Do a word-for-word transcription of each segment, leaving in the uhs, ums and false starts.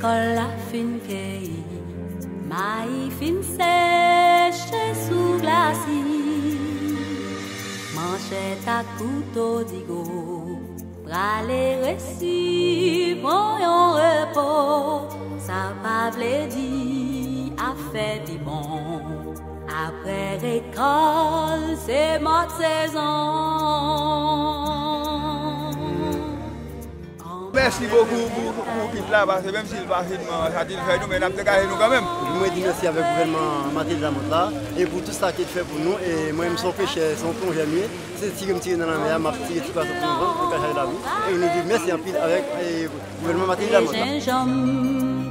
Kòl la fin keyi, mayi fin seche sou glasi. Manchèt ak kouto Digo prale resi pran yon repo. Sa pa vle di afè pi bon. Apre rekòl, se mòd sezon. Mèsi bokou pou, pou kit la, paske menm si l pa finman satisfè nou, men n ap degaje nou kanmenm. Mwen di mèsi avèk gouvènman Martelly Lamothe la, e pou tout sa ke l fè pou nou, e mwen menm se yon pechè, se yon plonjè m ye, se tire m tire nan lanmè a, m ap tire ti pwason pou nou vann, pou nou ka chache lavi, e nou di mèsi anpil avèk, e, gouvènman Martelly Lamothe la. Jenjanm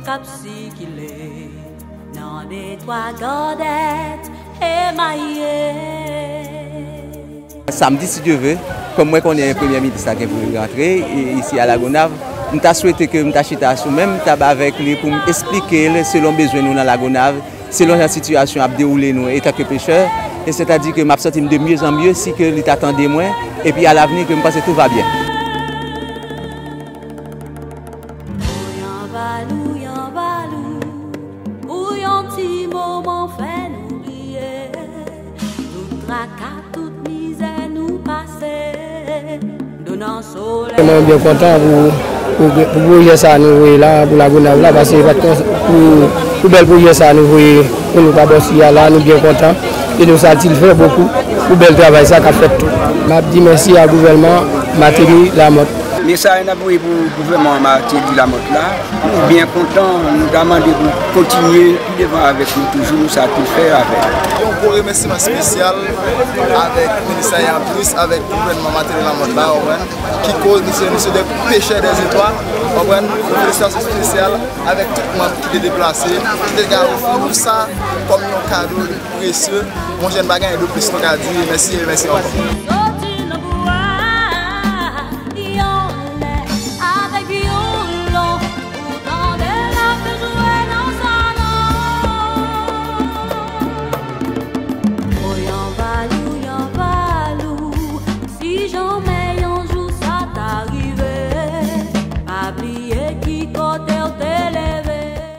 k ap sikile nan detwa Gòdèt emaye. Samdi, si Dye ve, kòm mwen konnen Premye Minis la gen pou l rantre isi a Lagonav, m ta swete ke m ta chita sou men m tab avèk li pou m esplike l selon bezwen nou nan Lagonav, selon jan sitiyasyon ap dewoule nou etanke pechè, e sètadi ke m ap santi m de mye an mye si ke li ta tande mwen, epi alavni ke m panse tout va byen. Pou yon ti moman fè nou bliye tout traka, tout mizè nou pase. Dou nan solèy. Mwen byen kontan pou, pou, pou pwojè sa a nou voye la, pou Lagonav la, paske se pa t kon, pou, pou bèl pwojè sa a nou voye pou nou pa bò siyal la, nou byen kontan. E nou satisfè bokou pou bèl travay sa k ap fèt tou. M ap di mèsi a gouvènman Martelly Lamothe. Mesaj n ap voye pou gouvènman Martelly Lamothe la, nou byen kontan, nou ta mande pou kontinye pi devan avèk nou toujou, nou satisfè avè l. Yon gwo remèsiman espesyal avèk minis la e anplis avèk gouvènman Martelly Lamothe la, w konprann, ki koz nou se, nou se de pechè dèzetwa, w konprann, yon felisitasyon espesyal avèk tout manm ki te deplase, ki te ka ofri nou sa kòm yon kado presye. Monchè, n pa gen anyen de plis nou ka di, mèsi e mèsi ankò.